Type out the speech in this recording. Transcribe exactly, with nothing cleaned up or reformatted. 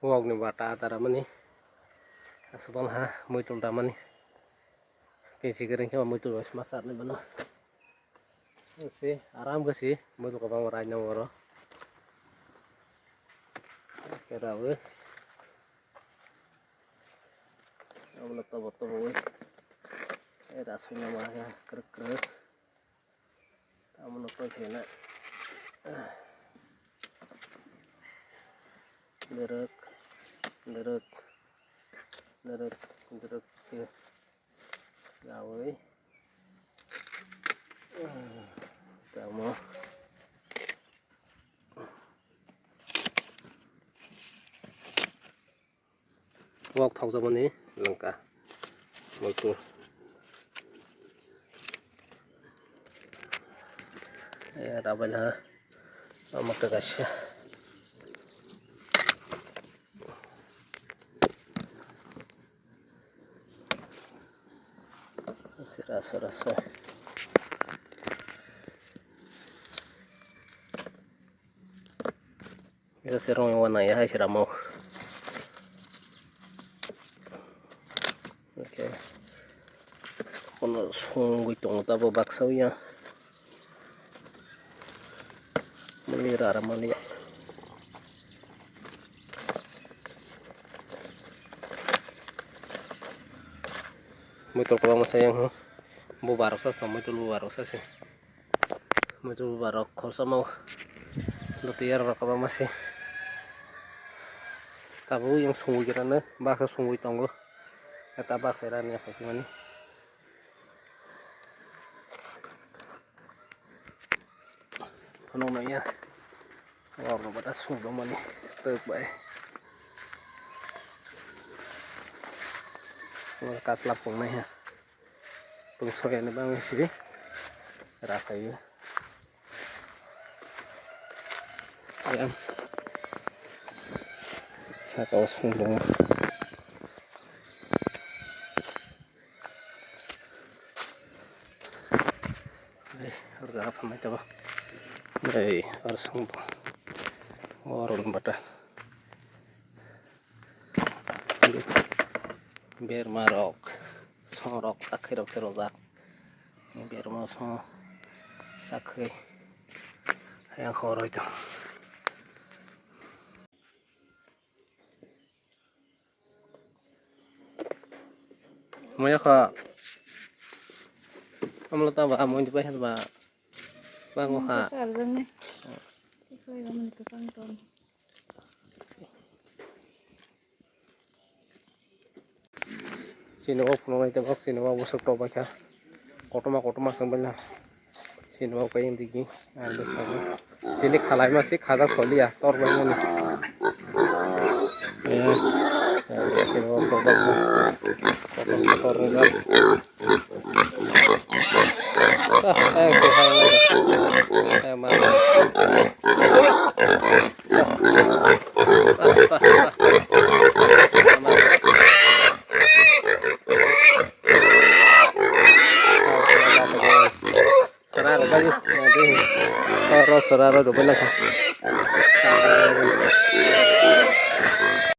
Wokni bata ata ramani. Aswbang ha muitul damani. Kisi kering khe muitul bai sma sarni bano. Si aram khe si muitul kwbangma raina oro. Kerawi. Abono tobo tobo wi. Era suina ma khe kwrwk kwrwk. Abono tongkhe na. Dwrwk, dwrwk, dwrwk, dwrwk khe yawi. Tamo. Wok thokjakmani langka. Muitu. Eh, rabai na. Ama kagasa. Rasa, rasa. Esa serong yang warna ya, hai seramo. Oke. Kono songwi tongo tabo baksa ya. Mali rara mali. Muitul kwbangma se yang ho. Bubar rok sa, muitul bubar rok sa se. Muitul bubar rok khorsa mau. Lotwi yarok rok kwbangma se. Tabuk yang sungwi rano baksa sungwi tongo. Eta baksa rani ya phaikmani. Phunukno ya. Wak rok bata sungdongmani twk bai. Wak kasla pungnai ha. Pung soyani bangwi sidi. Rakhaiyo. Yang. Saka o sungdongo. Ei, aro jaga phamai tabok. Ei, aro song bo. Oro ni bata. Berma rok, song rok, sakhe rok se rojak. Berma song sakhe. Yang khoroi to. Moya kha. Amlo ta ba, moya pa ba. Ba ngo kha. Sa arjang ne. Ikoi ga mun ka pang ton. Chini o phunuknai tabok, chini o bwswk tok bai kha. Kotorma kotorma chwng bai na. Chini o kayeng digi, ang bwskango. Chini khalai ma se khajak soliya, tor bai mani. Eh, chini o tok bai kha. Kotorma tor bai kha. Sara rok bai, oro sara rok rwbai nangkha.